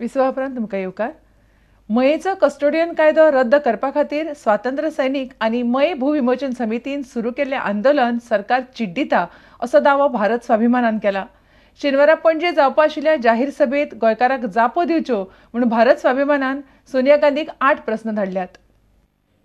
विसवा उपरांत तुमकां येवकार. मयेचो कस्टोडियन कायदो रद्द करपा खातीर स्वातंत्र्य सैनिक आनी मये भूविमोचन समितीन सुरू केल्लें आंदोलन सरकार चिड्डिता असो दावो भारत स्वाभिमानान केला. शेनवारा पणजे जावपा आशिल्ल्या जाहीर सभेत गोंयकारांक जापो दिवच्यो म्हूण भारत स्वाभिमानान सोनिया गांधीक 8 प्रस्न धाडल्यात.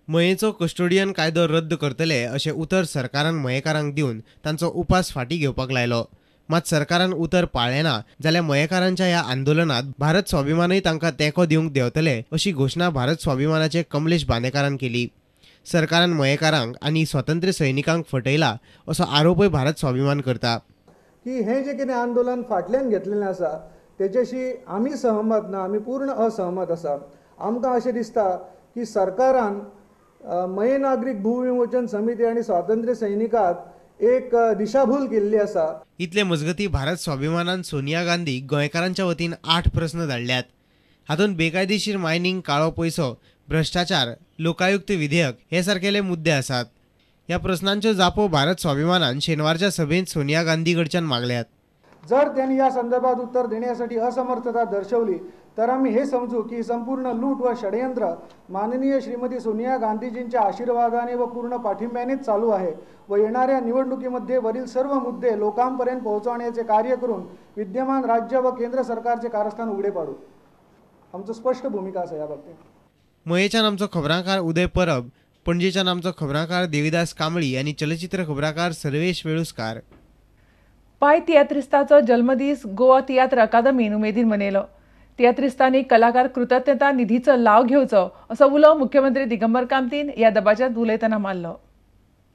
मयेचो कस्टोडियन कायदो रद्द करतले अशें उतर सरकारान मयेकारांक दिवन तांचो उपास फाटीं घेवपाक लायलो. मात सरकारान उतर पाळ्ळें ना जाल्यार मयेकारांच्या ह्या आंदोलनात भारत स्वाभिमानूय तांकां तेंको दिवंक देंवतले अशी घोशणा भारत स्वाभिमानाचे कमलेश बांदेकारान केली. सरकारान मयेकारांक आनी स्वातंत्र्य सैनिकांक फटयला असो आरोपय भारत स्वाभिमान करता. की हें जें कितें आंदोलन फाटल्यान घेतलेलें आसा तेच्याशी आमी सहमत ना, आमी पूर्ण असहमत आसा. आमकां अशें दिसता की सरकारान मये नागरीक भूविमोचन समिती आनी स्वातंत्र्य सैनिकाक एक दिशाभूल केल्ली आसा. इतले मजगती भारत स्वाभिमानान सोनिया गांधी गोंयकारांच्या वतीन 8 प्रस्न धाडल्यात. हातूंत बेकायदेशीर मायनिंग, काळो पयसो, भ्रश्टाचार, लोकायुक्त विधेयक हे सारकेले मुद्दे आसात. ह्या प्रस्नांच्यो जापो भारत स्वाभिमानान शेनवारच्या सभेंत सोनिया गांधी कडच्यान मागल्यात. जर त्यांनी या संदर्भात उत्तर देण्यासाठी असमर्थता दर्शवली तर आम्ही हे समजू की संपूर्ण लूट व षडयंत्र माननीय श्रीमती सोनिया गांधीजींच्या आशीर्वादाने व पूर्ण पाठिंब्यानेच चालू आहे व येणाऱ्या निवडणुकीमध्ये वरील सर्व मुद्दे लोकांपर्यंत पोहोचवण्याचे कार्य करून विद्यमान राज्य व केंद्र सरकारचे कारस्थान उघडे पाडू. आमचं स्पष्ट भूमिका आसा ह्या बाबतीत. मयेच्यान आमचो खबरांकार उदय परब, पणजेच्यान आमचो खबराकार देविदास कांबळी आनी चलचित्र खबराकार सर्वेश वेळुस्कार. पाय तियात्रिस्ताचो जल्मदीस गोवा तियात्र अकादमीन उमेदीन मनयलो. तियात्रिस्तांनी कलाकार कृतज्ञता निधीचो लाव घेवचो असो उलो मुख्यमंत्री दिगंबर कामतीन ह्या दबाज्यांत उलयतना मारलो.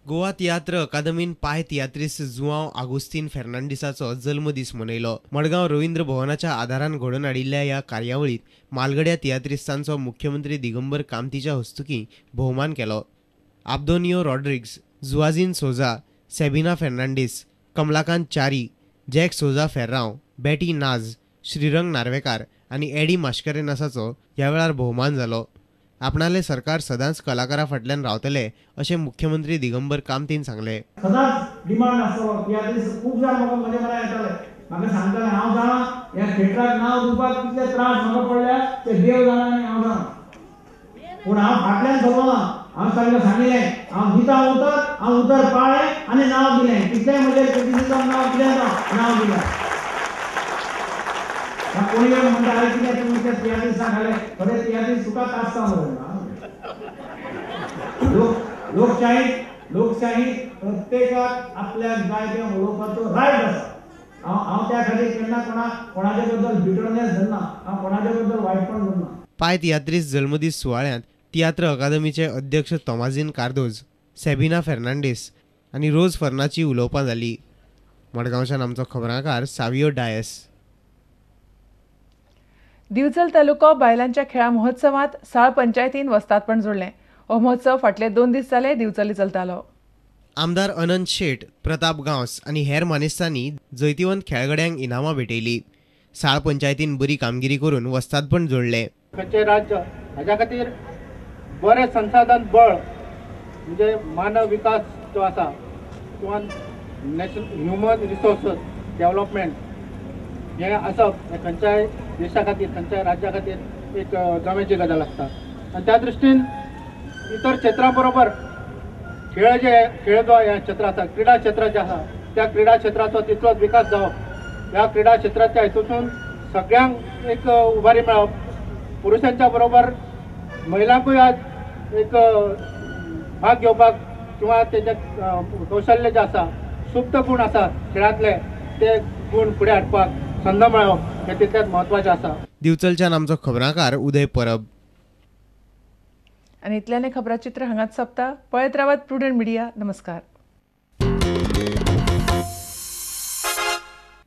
गोवा तियात्र अकादमीन पाय तियात्रिस्त जुआंव आगुस्तीन फेर्नांडीसाचो जल्मदीस मनयलो. मडगांव रवींद्र भवनाच्या आदारान घडोवन हाडिल्ल्या ह्या कार्यावळींत मालगड्या तियात्रिस्तांचो मुख्यमंत्री दिगंबर कामतीच्या हस्तुकीं भोवमान केलो. आब्दोनियो रॉड्रिग्स, जुआझीन सोजा, सेबिना फेर्नांडीस, कमलाकांत च्यारी, जॅक सोजा फेर्रांव, बॅटी नाज, श्रीरंग नार्वेकार आनी एडी मास्करेन्हासाचो ह्या वेळार भोवमान जालो. आपणाले सरकार सदांच कलाकारा फाटल्यान रावतले अशें मुख्यमंत्री दिगंबर कामतीन सांगले. सदांच डिमांड आसतलो. तियात्रिस्त खूब जाण म्हाका म्हज्या मनां येताले, म्हाका सांगताले हांव जाणा ह्या थिएटराक नांव दिवपाक कितले त्रास म्हाका पडल्या ते देव जाणा आनी हांव जाणा, पूण हांव फाटल्यान सरलो ना. हांव तांकां सांगिल्लें हांव दिता उतर, हांव उतर पाळ्ळें आनी नांव दिलें. कितलें म्हजेर क्रिटिसिजम नांव कितें नांव दिलें. कोणी म्हणटा अरे कितें तुमी त्या तियात्रिस्तांक घाले, खरें तियात्रिस्त तुका कास्तांव मरे. लोकशाही लोकशाही प्रत्येकाक आपल्याक जाय तें उलोवपाचो रायट आसा. हांव त्या खातीर केन्ना कोणाच्या बद्दल बिटरनेस धरना, हांव कोणाच्या बद्दल वायटपण धरना. पाय तियात्रिस्त जल्मदीस सुवाळ्यांत तियात्र अकादमीचे अध्यक्ष तोमाझीन कार्दोज, सेबिना फेर्नांडीस आनी रोज फर्नाची उलोवपां जाली. मडगांवच्यान आमचो खबरांकार सावियो डायस. दिवचल तालुको बायलांच्या खेळा महोत्सवात साळ पंचायतीन वस्तादपण जोडलें. हो महोत्सव फाटले 2 दीस जाले दिवचली चलतालो. आमदार अनंत शेट, प्रताप गांवस आनी हेर मानेस्तांनी जैतिवंत खेळगड्यांक इनामां भेटयली. साळ पंचायतीन बरी कामगिरी करून वस्तादपण जोडलें. खंयचें राज्य हाज्या खातीर बरें संसाधन बळ म्हणजे मानव विकास जो आसा किंवा नॅशनल ह्युमन रिसोर्सीस डेव्हलपमेंट हें आसप हें खंयच्याय देशा खातीर खंयच्याय राज्या खातीर एक गमेची गजाल आसता. आनी त्या दृश्टीन इतर क्षेत्रां बरोबर खेळ जे खेळ जो हें क्षेत्र आसा, क्रिडा क्षेत्र जें आसा त्या क्रिडा क्षेत्राचो तितलोच विकास जावप, ह्या क्रिडा क्षेत्राच्या हितून सगळ्यांक एक उबारी मेळप, पुरुशांच्या बरोबर महिलांकूय आज एक भाग घेवपाक किंवा तेजे कौशल्य जे आसा, सुप्त गुण आसा खेळांतले ते गुण फुडें हाडपाक संद मेळप हें तितलेंच म्हत्वाचें आसा. दिवचलच्यान आमचो खबराकार उदय परब. आनी इतल्यान खबराचित्र हांगाच सोंपता. पळयत रावात प्रुडंट मिडिया. नमस्कार.